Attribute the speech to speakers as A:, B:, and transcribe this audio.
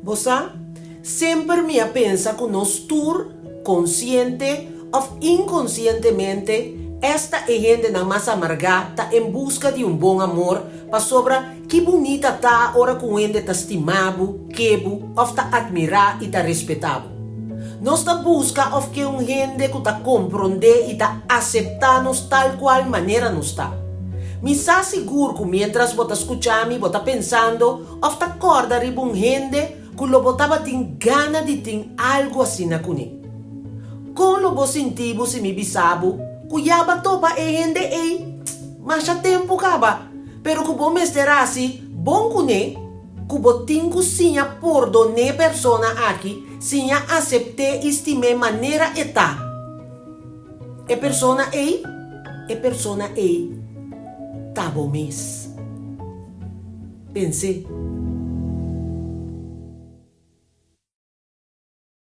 A: Bo sa, semper mi a pensa ku nos tur, konsiente òf inkonsientemente, esta e hendenan mas amargá ta en buska di un bon amor, pasobra ki bunita ta ora ku un hende ta stima bo, ke bo òf ta atmirá i ta respetá bo. Nos ta buska òf ke un hende ku ta komprondé i ta aseptá nos tal kual manera nos ta. Mi sa sigur ku miéntras bo ta skucha mi bo ta pensando òf ta kòrda riba un hende ku lo bo tabatin gana di tin algu asina kuné. Kon lo bo sinti bo si mi bisa bo ku ya bo a topa e hende ei masha tempu kaba, pero ku bo mester hasi bon kuné, ku bo tin ku siña pordon'é persona aki, siña asept'é i stim'é manera e ta? E persona ei, e persona ei ta bo mes. Pens'é.